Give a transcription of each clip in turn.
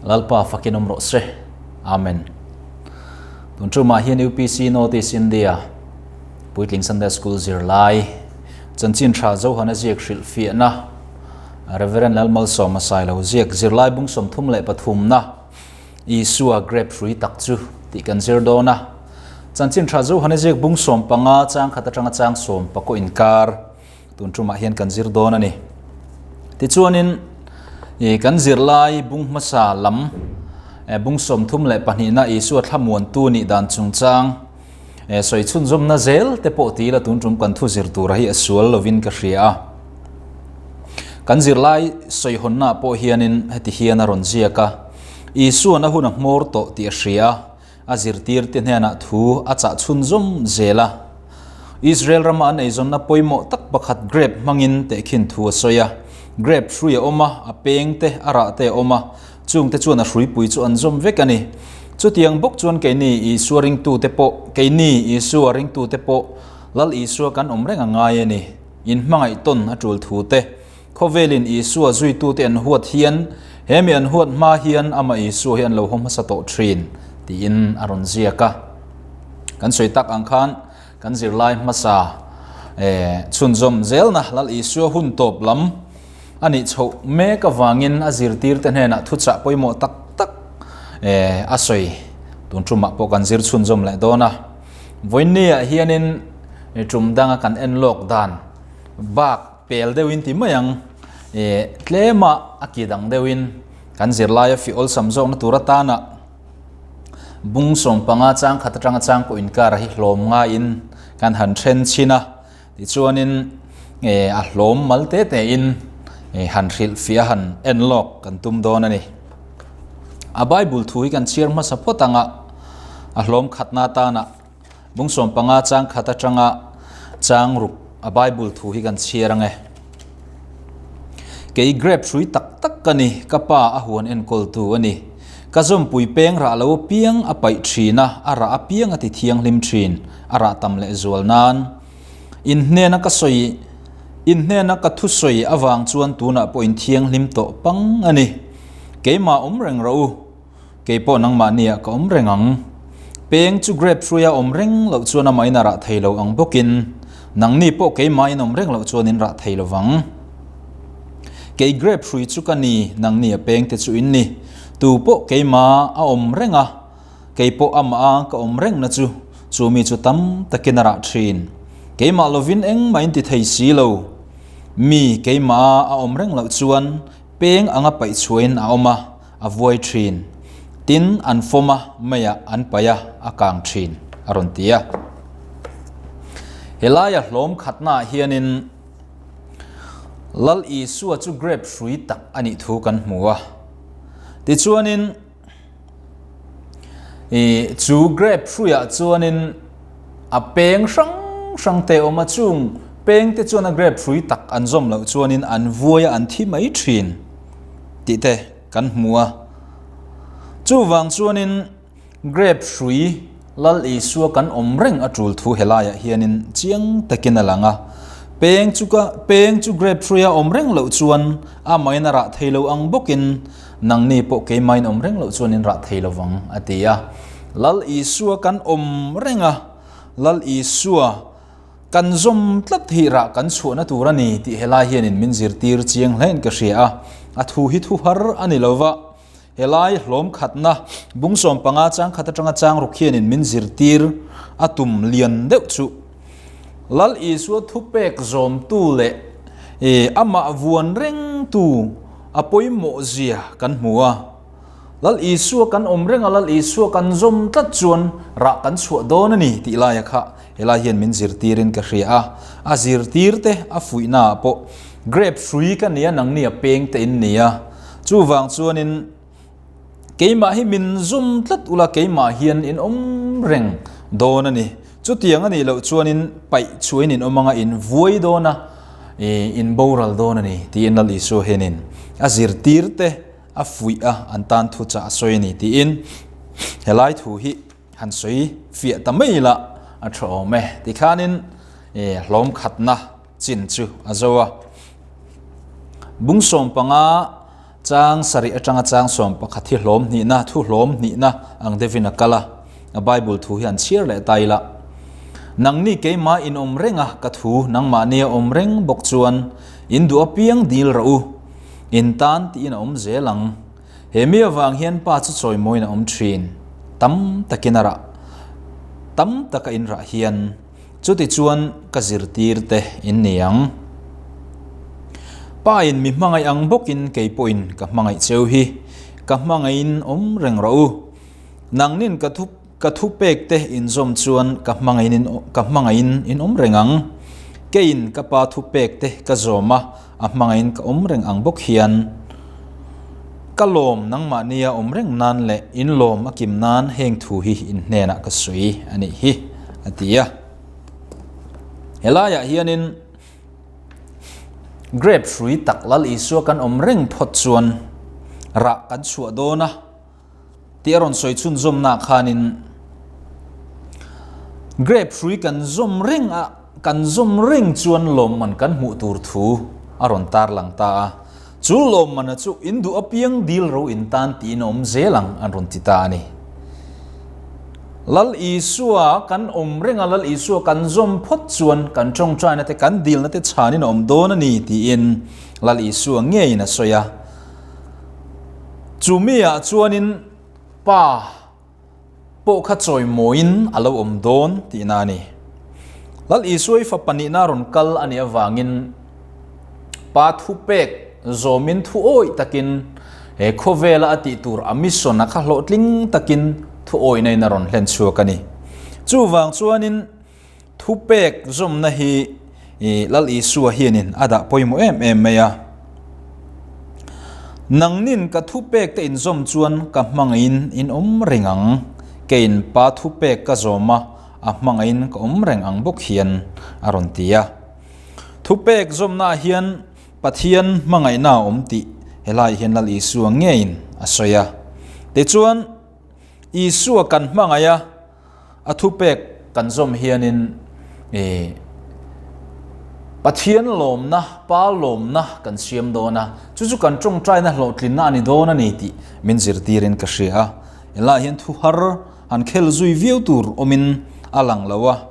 Lalpa fakin awm rawh se. Amen. Tun tumah hian UPC North East India Puitling Sunday School zirlai chanchin tha Zohana ziak hrilh fiahna Reverend Lalmalsawma Sailo ziak zirlai bung 33na Isua grape hrui tak chu tih kan zir dawn a. Chanchin tha Zohana ziak bung 15 chang khat atanga chang sawm pakaw inkar Tun tumah hian kan zir dawn a ni. Tichuanin kan zirlai bung hmasa lam bung 32na Isua thlamuantu nih dan chungchang sawi chhunzawmna zel te pawh ti ila tun tum kan thu zir tura hi a sual lovin ka hria a. Kan zirlai sawihawnna pawh hianin heti hian a rawn ziak a, Isuan a hun a hmawr tawh tih a hria a, A zirtirte hnenah thu a chah chhunzawm zel a. Israel rama an eizawnna pawimawh tak pakhat grape hmangin tehkhin thu a sawi a. Grape hrui a awm a, a peng te, a rah te a awm a, chungte chuan a hruipui chu an zawm vek a ni. Chutiang bawk chuan keini Isua ringtute pawh, keini Isua ringtute pawh Lal Isua kan awm reng a ngai a ni. Inhmangaih tawn a tul thu te. Khawvelin Isua zuitute an huat hian, he mi an huat hma hian amah Isua hi an lo haw hmasa tawh thin, tiin a rawn ziak a. Kan sawi tak ang khan kan zirlai hmasa chhunzawm zelna Lal Isua hun tawp lam a nih chhoh mek avangin a zirtirte hnenah thuchah pawimawh tak tak a sawi tun tumah pawh kan zir chhunzawm leh dawn a. Vawiinniah hianin tum danga kan en lawk dan bak Pel deuhin ti mai ang. E, tlema a ki dang deuhin kan zirlaia fi awlsam zawkna tur atana bung 15 chang khat atanga chang pawh inkar hi hlawm ngaiin kan han then chhin a. Tichuanin e, a hlawm mal te te in e, han hrilh fiah han en lawk kan tum dawn a ni. A Bible thu hi kan chhiar hmasa phawt anga a hlawm khatna atana Bung 15 chang khat atanga chang ruk a Bible thu hi kan chhiar ange. Kei grape hrui tak tak ka ni, ka pa a huan enkawltu a ni. Ka zawmpui peng rah lo apiang a paih thin a, a rah apiang a ti thianghlim thin, a rah tam leh zual nan. In hnena ka sawi, in hnena ka thusawi avang chuan tunah pawh in thianghlim tawh pang a ni. Keimah awm reng rawh u. Kei pawh nangmahniah ka awm reng ang. Peng chu grape hruaia awm reng loh chuan amahin a rah thei lo ang bawkin nangni pawh keimahin awm reng loh chuan in rah thei lo vang. Kei grape hrui chu ka ni, nangni a pengte chu in ni. Tu pawh keima a awm reng a, kei pawh amah a ka awm rengna chu, chu mi chu tam takin a rah thin. Keimah lovin engmah in ti thei si lo. Mi keimah a awm reng loh chuan peng anga paih chhuahin a awm a. A vuai thin. Tin, an fawm a, meiah an paih a, a kang thin, a rawn ti a. Helaia hlawm khatnaah hianin Lal Isua chu grape hrui tak a nih thu kan hmu a. Tichuanin, chu grape hruiah chuanin a peng hrang hrang te awm a, chung peng te chuan a grape hrui tak an zawm loh chuanin an vuai a, an thi mai thin. Tih te kan hmu a. Chuvang chuanin grape hrui Lal Isua kan awm reng a tul thu helaiah hianin chiang takin a lang a. Peng chu ka peng chu grape hruia awm reng loh chuan amahin a rah thei lo ang bawkin nangni pawh keimahin awm reng loh chuan in rah thei lovang a ti a. Lal Isua kan awm reng a, Lal Isua Kan zawm tlat hi rah kan chhuahna tur a ni tih helai hianin min zirtir chiang hlein ka hria a, a thu hi thu har a ni lo va, helai hlawm khatna bung 15 chang khat atanga chang ruk hianin min zirtir a tum lian deuh chu. Lal Isua thupek zawmtu leh amah vuan rengtu a pawimawh zia kan hmu a. Lal Isua kan awm reng a, Lal Isua kan zawm tlat chuan rah kan chhuah dawn a ni tih laia kha helai hian min zirtirin ka hria a. A zirtir te a fuihna ah pawh grape hrui ka nia nangni a peng te in ni a. Chuvang chuanin keimah hi min zawm tlat ula keimah hian in awm reng dawn a ni. Chutiang a nih loh chuanin paih chhuahin in awm anga in vuai dawn a, in boral dawn a ni tiin Lal Isua hianin a zirtir te a fuih a, an tan thu chah a sawi a ni tiin helai thu hi han sawi fiah ta mai ila a tha awm e. Tikhanin hlawm khatna chin chu a zo a. Bung 15. Chang sarih atanga chang 11 hi hlawm hnihna, thu hlawm hnihna ang deuhin a kal a. A Bible thu hi an chhiar leh ta ila. Nangni keimah in awm reng a, ka thu nangmahnia awm reng bawk chuan in duh apiang dil rawh u. In tan tiin a awm zel ang. He mi avang hian pa chu chawimawiin a awm thin. Tam takin a rah. Tam taka in rah hian chuti chuan ka zirtir te in ni ang. Pa in mi hmangaih ang bawkin kei pawhin ka hmangaih cheu hi. Ka hmangaihin awm reng rawh u. Nangnin ka thu ka thupek te inzawm chuan ka hmangaihin ka hmangaihin in awm reng ang. Keiin ka pa thupek te ka zawm a, a hmangaihin ka awm reng ang bawk hian ka lawm nangmahnia awm reng nan leh in lawm a kim nan heng thu hi in hnenah ka sawi a nih hi, a ti a. Helaiah hianin grape hrui tak Lal Isua kan awm reng phawt chuan rah kan chhuah dawn a. Tih a rawn sawi chhunzawmnaah khanin grape hrui kan zawm reng a, kan zawm reng chuan lawmman kan hmuh tur thu a rawn tarlang ta a. Chu lawmmana chu in duh apiang dil ro in tan tiin a awm zel ang an rawn ti ta a ni. Lal Isua kan awm reng a, Lal Isua kan zawm phawt chuan kan tawngtaina te kan dilna te chhanin a awm dawn a ni tiin Lal Isua ngeiin a sawi a. Chumi ah chuanin pa pawh kha chawimawiin a lo awm dawn tihna a ni. Lal Isuai fapa nihna rawn kal a nih avangin pa thupek zawmin thu awih takin he khawvela a tih tur a mission a kha hlawhtling takin thu awihna in a rawn hlen chhuak a ni. Chuvang chuanin Thupek zawmna hi Lal Isua hianin a dah pawimawh em em mai a. Nangnin ka thupek te inzawm chuan ka hmangaihin in awm reng ang. Keiin Pa thupek ka zawm a, a hmangaihin ka awm reng ang bawk hian a rawn ti a. Thupek zawmnaah hian Pathian hmangaihna a awm tih helaiah hian Lal Isua ngeiin a sawi a. Tichuan, Isua kan hmangaih a, A thupek kan zawm hianin ih Pathian lawmna, Pa lawmna kan siam dawn a, chu chu kan tawngtaina hlawhtlinna a ni dawn a ni tih min zirtirin ka hria a. Helaiah hian thu har han khel zui viau tur awmin a lang lo a.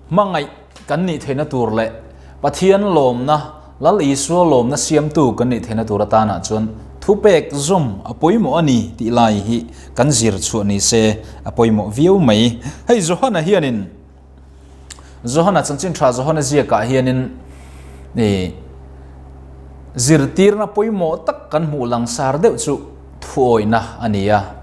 Hmangaih kan nih theihna tur leh Pathian lawmna, Lal Isua lawmna siamtu kan nih theihna tur atanah chuan thupek zawm a pawimawh a ni tih lai hi kan zir chhuah ni se a pawimawh viau mai. Hei Johana hianin Johana chanchin tha Johana ziakah hianin ih zirtirna pawimawh tak kan hmuh langsar deuh chu thuawihna a ni a.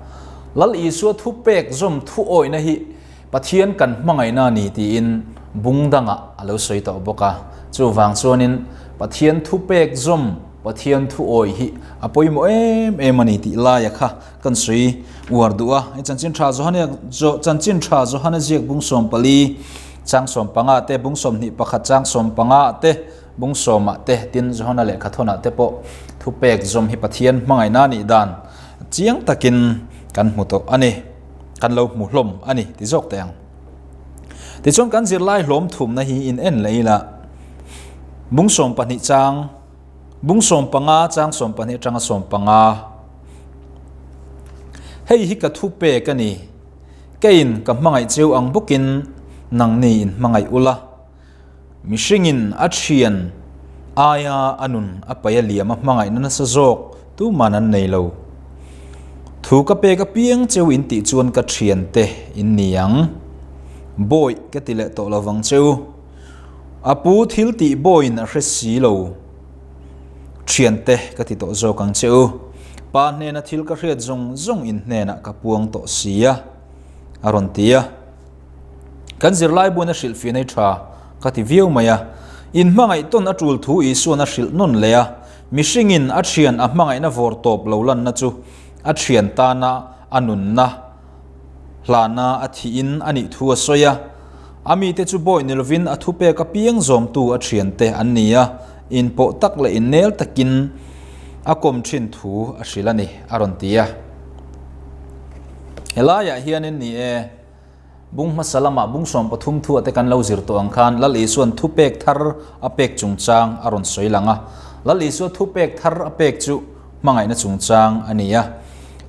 Lal Isua thupek zawm thuawihna hi Pathian kan hmangaihna a ni tiin bung dangah a lo sawi tawh bawk a. Chuvang chuanin Pathian thupek zawm, Pathian thu awih hi a pawimawh em em a ni tih laia kha kan sawi uar duh a. Hei Chanchin Tha Johane, Chanchin Tha Johane ziak bung 14, chang 15 te, bung 21 chang 15 te, bung 10 te, tin Johana lehkha thawnah te pawh thupek zawm hi Pathian hmangaihna a nih dan chiang takin kan hmu tawh a ni. Kan lo hmu hlawm a ni ti zawk teh ang. Tichuan kan zirlai hlawm thumna hi in en leh ila bung 12 chang bung 15 chang 12 atanga 15 hei hi ka thu pek a ni keiin ka hmangaih cheu ang bawkin nangni in hmangaih ula. Mihringin a thian aia a nun a paih a liam a hmangaihna nasa zawk tuman an nei lo. Thu ka pek apiang cheu in tih chuan ka thiante in ni ang. Bawih ka ti leh tawh lovang cheu. A pu thil tih bawiin a hre si lo. Thiante ka ti tawh zawk ang cheu. Pa hnena thil ka hriat zawng zawng in hnenah ka puang tawh si a, a rawn ti a. Kan zirlai buan a hrilh fih nei tha ka ti viau mai a. In hmangaih tawn a tul thu Isuan a hrilh nawn leh a, mihringin a thian a hmangaihna vawr tawp lo lanna chu a thian tana a nunna hlana a thihin a nih thu a sawi a. A mite chu bawi ni lovin a thupek apiang zawmtu a thiante an ni a, inpawh tak leh innel takin a kawm thin thu a hrilh a ni, a rawn ti a. Helaiah hianin ni e. Bung hmasa lamah bung 13 thu ate kan lo zir tawh ang khan Lal Isua'n thupek thar a pek chungchang a rawn sawi lang a. Lal Isua thupek thar a pek chu hmangaihna chungchang a ni a.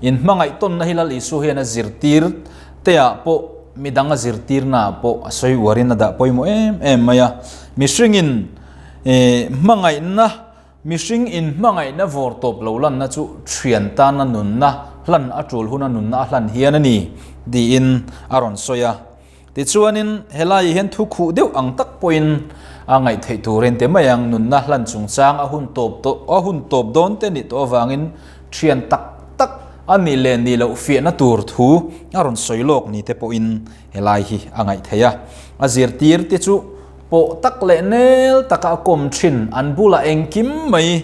Inhmangaih tawnna hi Lal Isua hian a zirtir teah pawh midang a zirtirnaah pawh a sawi uarin a dah pawimawh em em mai a. Mihringin hmangaihna Mihring inhmangaihna vawr tawp lo lanna chu thian tana nunna hlan a tul huna nunna a hlan hian a ni, tiin a rawn sawi a. Tichuanin, helaiah hian thu khuh deuh ang tak pawhin a ngaih theih turin te mai ang, nunna hlan chungchang a hun tawp tawh a hun tawp dawn te nih tawh avangin thian tak tak a nih leh nih loh fiahna tur thu a rawn sawi lawk ni te pawhin helai hi a ngaih theih a. A zirtir te chu Pawh tak leh nel taka a kawm thin, an bulah engkim mai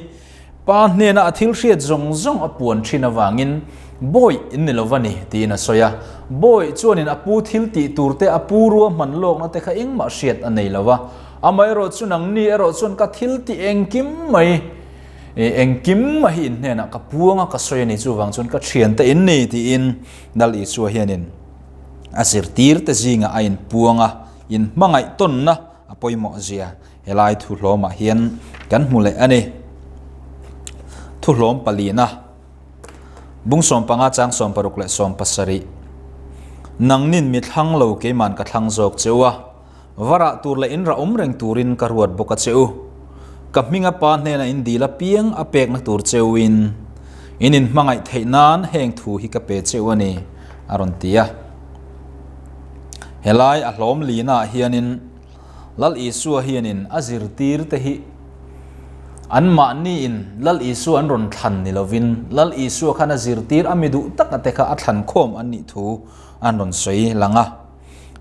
pa hnena a thil hriat zawng zawng a puan thin avangin Bawih in ni lo va ni tiin a sawi a. Bawih chuanin a pu thil tih tur te, a pu ruahman lawkna te kha engmah hriat a nei lo va. Amaherawh chu nangni erawh chuan ka thil tih engkim mai, engkim mai hi in hnenah ka puang a, ka sawi a ni, chuvang chuan ka thiante in ni tiin Lal Isua hianin a zirtirte zingah a inpuang a. Inhmangaih tawnna a pawimawh zia helai thuhlawmah hian kan hmu leh a ni. Thuhlawm palina, Bung 15 chang 16 leh 17, Nangnin mi thlang lo keiman ka thlang zawk che u a, va rah tur leh in rah awm reng turin ka ruat bawk a che u. Ka hminga pa hnena in dil apiang a pekna tur che uin in inhmangaih theih nan heng thu hi ka pe che u a ni, a rawn ti a. Helai a hlawm lina ah hianin Lal Isua hianin a zirtir te hi anmahniin Lal Isua an rawn thlan ni lovin Lal Isua khan a zirtir a mi duh taka te kha a thlan khawm an nih thu an rawn sawi lang a.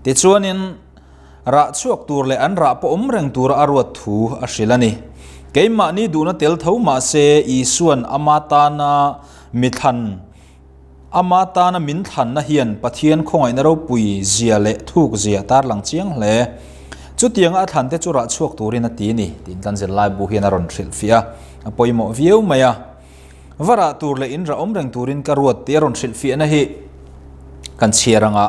Tichuanin rah chhuak tur leh an rah pawh awm reng tura a ruat thu a hrilh a ni. Keimahni duhna tel tho mahse Isuan ama tana mi thlan Ama tana min thlanna hian Pathian khawngaihna ropui zia leh thuk zia tarlang chiang hle. Chutianga a thlante chu rah chhuak turin a ti ni, tiin kan zirlaibu hian a rawn hrilhfiah a, a pawimawh viau mai a. Va rah tur leh in rah awm reng turin ka ruat tih a rawn hrilhfiahna hi kan chhiar anga,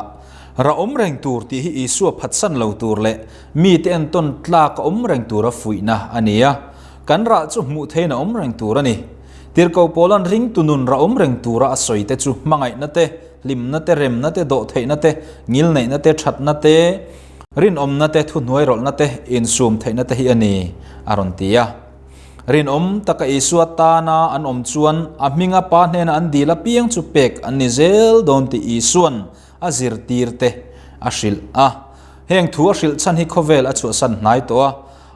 rah awm reng tur tih hi Isua phatsan lo tur leh mite entawn tlak a awm reng tura fuihna a ni a, kan rah chu hmuh theihin a awm reng tur a ni. Tirhkoh Paula'n ringtu nun rah awm reng tura a sawi te chu hmangaihna te, hlimna te, remna te, dawhtheihna te, ngilneihna te, thatna te, rinawmna te, thuhnuairawlhna te, insum theihna te hi a ni, a rawn ti a. Rinawm taka Isua tana an awm chuan a hminga Pa hnena an dil apiang chu pek an ni zel dawn tih Isua'n a zirtir te a hrilh a. Heng thu a hrilh chhan hi khawvel a chhuahsan hnai tawh a.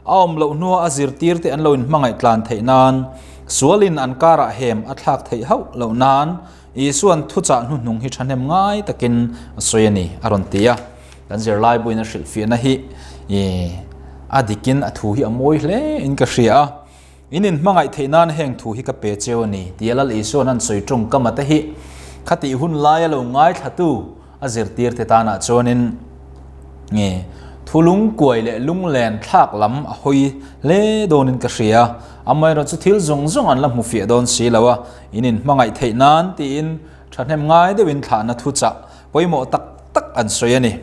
A awm loh hnua a zirtirte an lo inhmangaih tlan theih nan, sualin an karah hem a thlak theih hauh loh nan Isua'n thuchah hnuhnung hi thahnem ngai takin a sawi a ni, a rawn ti a. Kan zirlaibuin a hrilhfiahna hi a dikin a thu hi a mawi hle in ka hria a. In inhmangaih theih nan heng thu hi ka pe cheu a ni, tia Lal Isua'n an sawi tawngkam a te hi khatih hun laia lo ngaithlatu a zirtirte tanah chuanin nge thu lungkuai leh lunglen thlak lam a hawi hle dawnin ka hria. Amaherawh chu thil zawng zawng an la hmu fiah dawn si lo a, in inhmangaih theih nan tiin thahnem ngai deuhin thlahna thuchah pawimawh tak tak an sawi a ni.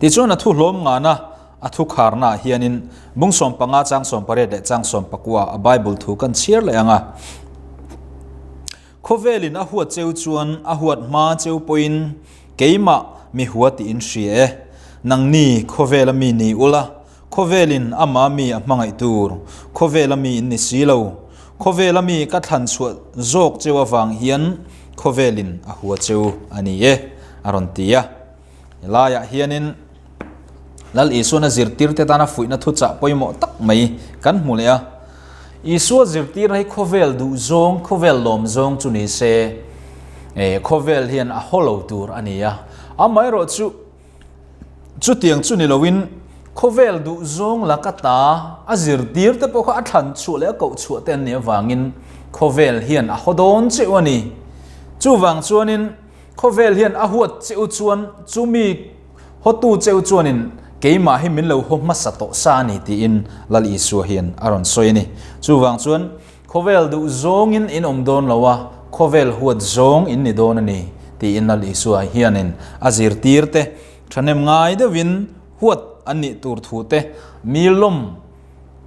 Tichuan a thu hlawm ngana A thu kharnaah hianin bung 15 chang 18 leh chang 19 a Bible thu kan chhiar leh ang a. Khawvelin a huat cheu chuan a huat hma cheu pawhin keimah mi hua tiin hria e. Nangni khawvela mi ni ula, khawvelin ama mi a hmangaih tur, khawvela mi in ni si lo. Khawvela mi ka thlan chhuah zawk cheu avang hian khawvelin a hua cheu a ni e, a rawn ti a. Helaiah hianin Lal Isuana zirtirte tana fuihna thuchah pawimawh tak mai kan hmu leh a. Isua zirtirna hi khawvel duhzawng, khawvel lawmzawng chu ni se, khawvel hian a haw lo tur a ni a. Amaherawh chu chutiang chu ni loin khawvel duhzawng laka ta a zirtirte pawh kha a thlan chhuah leh a koh chhuah te an nih avangin khawvel hian a haw dawn cheu a ni. Chuvang chuanin Khawvel hian a huat che u chuan chumi hawtu che u chuanin keimah hi min lo haw hmasa tawh sa a ni tiin Lal Isua hian a rawn sawi a ni. Chuvang chuan khawvel duh zawngin in awm dawn lo a, khawvel huat zawng in ni dawn a ni tiin Lal Isua hianin a zirtirte thahnem ngai deuhin huat an nih tur thu te mi lawm.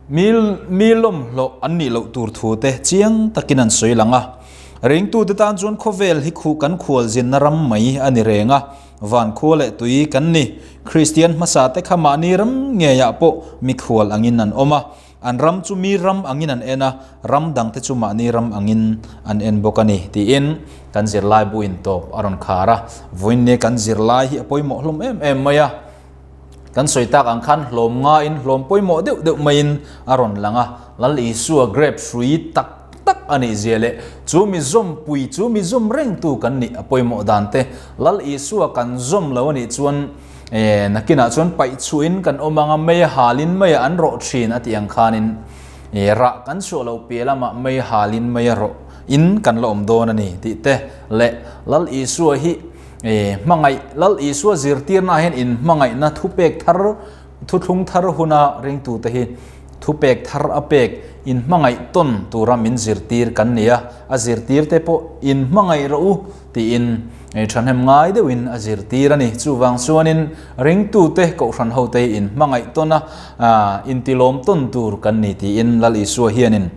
Mi mi lawmhlawh an nih loh tur thu te chiang takin an sawi lang a. Ringtute tan chuan khawvel hi khuh kan khualzinna ram mai a ni reng a, van khua leh tui kan ni. Kristian hmasa te kha mahni ram ngeiah pawh mikhual angin an awm a, an ram chu mi ram angin an en a, ram dangte chu mahni ram angin an en bawk a ni tiin kan zirlai buin tawp a rawn khar a. Vawiinni kan zirlai hi a pawimawh hlawm em em mai a. Kan sawi tak ang khan hlawm ngaiin hlawm pawimawh deuh deuh maiin a rawn lang a, Lal Isua grape hrui tak tak a nih zia leh chu mi zawmpui chu mi zawm rengtu kan nih a pawimawh dan te, Lal Isua kan zawm lo a nih chuan nakinah chuan paih chhuahin kan awm ang a, mei a halin mei a an rawh thin a tih ang khanin rah kan chhuah loh piah lamah mei halin mei a rawh in kan la awm dawn a ni tih te leh Lal Isua hi Hmangaih, Lal Isua zirtirnaah hian inhmangaihna thupek thar, thuthlung thar huna ringtute hi thupek thar a pek, inhmangaih tawn tura min zirtir kan ni a, a zirtirte pawh inhmangaih rawh u tiin thahnem ngai deuhin a zirtir a ni. Chuvang chuanin ringtute kohhran hote hi inhmangaih tawn a, intilawm tawn tur kan ni tiin Lal Isua hianin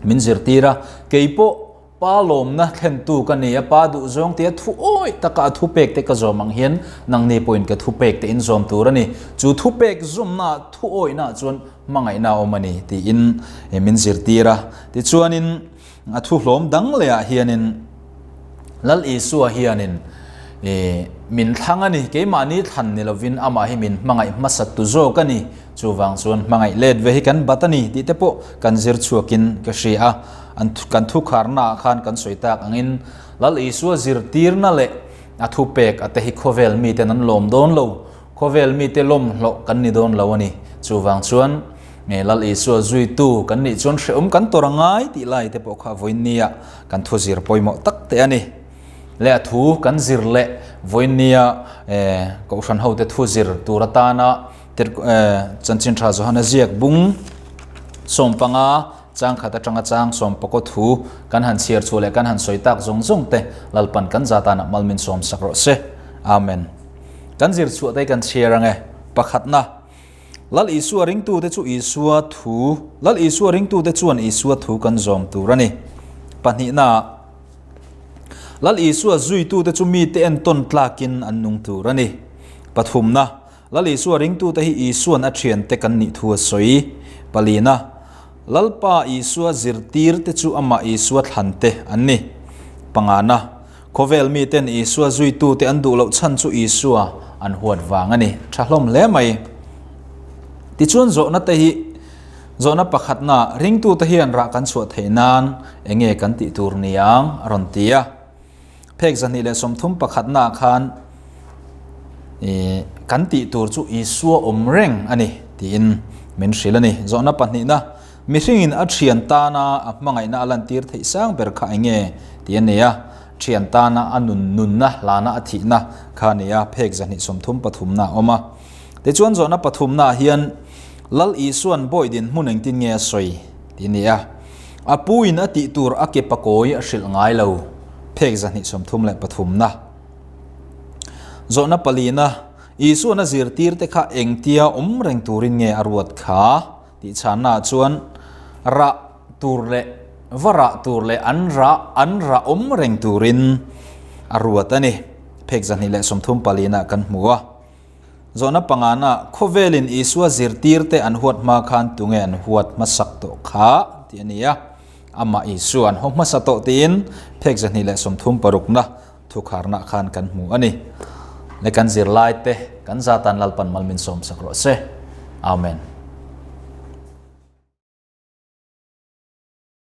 min zirtir a, keipawh Pa lawmna thlentu ka ni a, Pa duhzawng tia thu awih taka a thupek te ka zawm ang hian nangni pawhin ka thupek te in zawm tur a ni. Chu thupek zawmnaah thu awihnaah chuan hmangaihna a awm a ni tiin min zirtir a. Tichuanin a thuhlawm dang lehah hianin Lal Isua hianin min thlang a ni, keimahni thlan ni lovin amah hi min hmangaih hmasat tu zawk a ni. Chuvang chuan hmangaih let ve hi kan bat a ni tih te pawh kan zir chhuakin ka hria a. An kan thukharna ah khan kan sawi tak angin Lal Isua zirtirna leh a thupek a te hi khawvel miten an lawm dawn lo, khawvel mite lawm hlawh kan ni dawn lo a ni. Chuvang chuan nge Lal Isua zuitu kan nih chuan hrehawm kan tawrh a ngai tih lai te pawh kha vawiinnia kan thu zir pawimawh tak te a ni. Leh a thu kan zir leh vawiinnia Kohhran hote thu zir tur atana Chanchin Tha Johana ziak bung sawmpanga Chang khat atanga chang sawmpakaw thu kan han chhiar chhuah leh kan han sawi tak zawng zawng te Lalpan kan za tanah mal min sawm sak rawh se. Amen. Kan zir chhuah te kan chhiar ange. Pakhatna, Lal Isua ringtute chu Isua thu, Lal Isua ringtute chuan Isua thu kan zawm tur a ni. Pahnihna, Lal Isua zuitute chu mite entawn tlakin an nung tur a ni. Pathumna, Lal Isua ringtute hi Isua'n a thiante kan nih thu a sawi. Palina, Lalpa Isua zirtirte chu amah Isua thlante an ni. Pangana, Khawvel miten Isua zuitute an duh loh chhan chu Isua an huat vang a ni. Tha hlawm hle mai. Tichuan zawhna te hi zawhna pakhatna, ringtute hian rah kan chhuah theih nan enge kan tih tur niang a rawn ti a. Phek 230 pakhatnaah khan kan tih tur chu Isua awm reng a ni tiin min hrilh a ni. Zawhna pahnihna, mihringin a thian tana a hmangaihna a lantir theih sang ber kha eng nge tih a ni a, thian tana a nun nunna hlana a thihna kha a ni a, phek 230 pathumna a awm a. Tichuan zawhna pathumnaah hian Lal Isua'n bawi dinhmun engtin nge a sawi tih a ni a. A pu in a tih tur a ke pakawi a hrilh ngai lo. Phek 233 na. Zawhna palina, Isua'n a zirtir te kha engtia awm reng turin nge a ruat kha? tih chhanna ah chuan rah tur leh va rah tur leh an rah an rah awm reng turin a ruat a ni. Phek 234 ah kan hmu a. Zawhna pangana, Khawvelin Isua zirtirte an huat hma khan tunge an huat hmasak tawh kha? tih a ni a. Amah Isua an haw hmasa tawh tiin phek 236na thukharna khan kan hmu a ni. Le kan zirlaite kan zatan Lalpan mal min sawmsak rawh se. Amen.